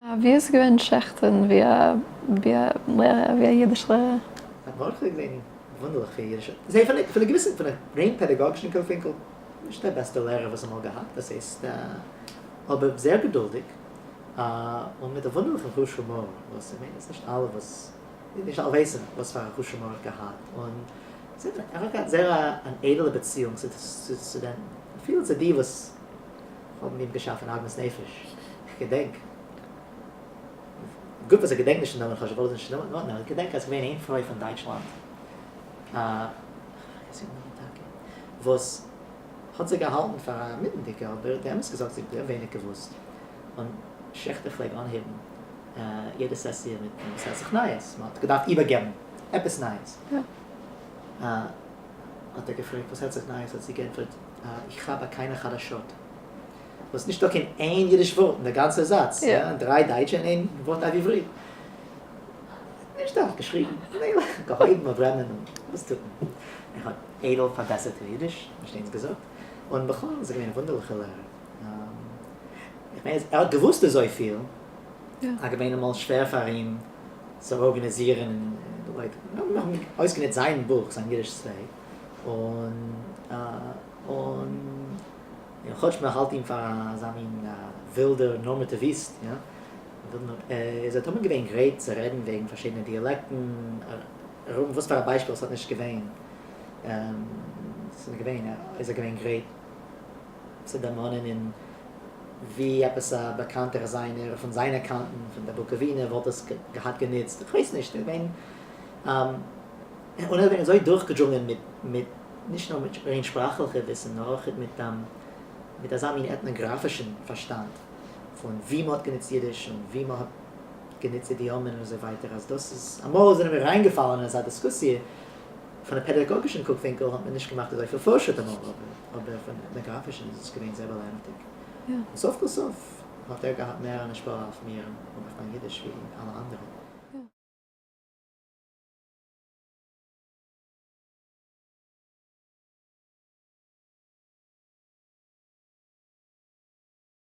ווי איז געווען שעכטען ווי א ווי א לערער ווי א אידיש לערער? מרדכי איז געווען וואונדערליך ווי א אידישער, זיי פון א געוויסן פון א ריין פעדאגאגישן קוקווינקל, נישט דער בעסטער לערער וואס אמאל געהאט, דאס הייסט, אבער זייער געדולדיג, און מיט א וואונדערליכן חוש הומאר, וואס איך מיין אז נישט אלע וואס, נישט אלע ווייסן וואס פאר א חוש הומאר ער האט געהאט, און ער האט געהאט זייער אן איידעלע באציאונג צו סטודענטן, אפילו צו די וואס האבן אים געשאפן עגמת נפש, איך געדענק גוט וואס איך געדענק נישט די נאמען כאטש איך וואלט עס נישט נאר נאר איך געדענק אז געווען איין פרוי פון דייטשלאנד כ'פארגעס איר נאמען טאקע וואס האט זיך געהאלטן פאר א מיטנדיגע אבער די אמת געזאגט זי האט זייער ווייניג געוואוסט און שעכטער פלעג אנהייבן יעדע סעסיע מיט וואס הערט זיך נייעס מען האט געדארפט איבערגעבן עפעס נייעס האט ער געפרעגט וואס הערט זיך נייעס האט זי געענטפערט איך האב קיינע חדשות. וואס נישטא קיין איין אידיש ווארט אין דער גאנצער זאץ, יא, דריי דייטשע און איין ווארט אויף עברית. נישט דארט געשריגן, מילא, געהויבן אויף רעמען און וואס טוט מען? ער האט איידל פארבעסערט איר אידיש, מישטיינס געזאגט, און בכלל איז ער געווען א וואונדערליכער לערער. איך מיין אז ער האט געוואוסט אזויפיל, ס'איז געווען אמאל שווער פאר אים צו ארגאניזירן די לייט, מיר האבן אויסגענוצט זיין בוך, זיין אידיש צוויי, און און און כאטש מען האלט אים פאר אזא מין ווילדער נארמאטיוויסט, יא, איז ער תמיד געווען גרייט צו רעדן וועגן פארשידענע דיאלעקטן, ארום וואס פאר א ביישפיל עס האט נישט געווען, עס איז געווען, איז ער געווען גרייט צו דערמאנען אין ווי עפעס א באקאנטער זיינער פון זיינע קאנטן פון דער בוקאווינע וואלט עס געהאט גענוצט, איך ווייס נישט, ער איז געווען, און ער איז געווען אזוי דורכגעדרונגען מיט מיט נישט נאר מיט ריין שפראכליכע וויסן נאר אויך מיט מיט אזא מין עטנאגראפישן פארשטאנד פון ווי מ'האט גענוצט אידיש און ווי מ'האט גענוצט אידיאמען און אזוי ווייטער אז דאס איז אמאל זענען מיר אריינגעפאלן אין אזא דיסקוסיע פון א פעדאגאגישן קוקווינקל האט מען נישט געמאכט אזויפיל פארשריט אמאל אבער אבער פון עטנאגראפישן איז עס געווען זייער באלערנדיג און סוף כל סוף האט ער געהאט מער אן השפעה אויף מיר און אויף מיין אידיש ווי אלע אנדערע.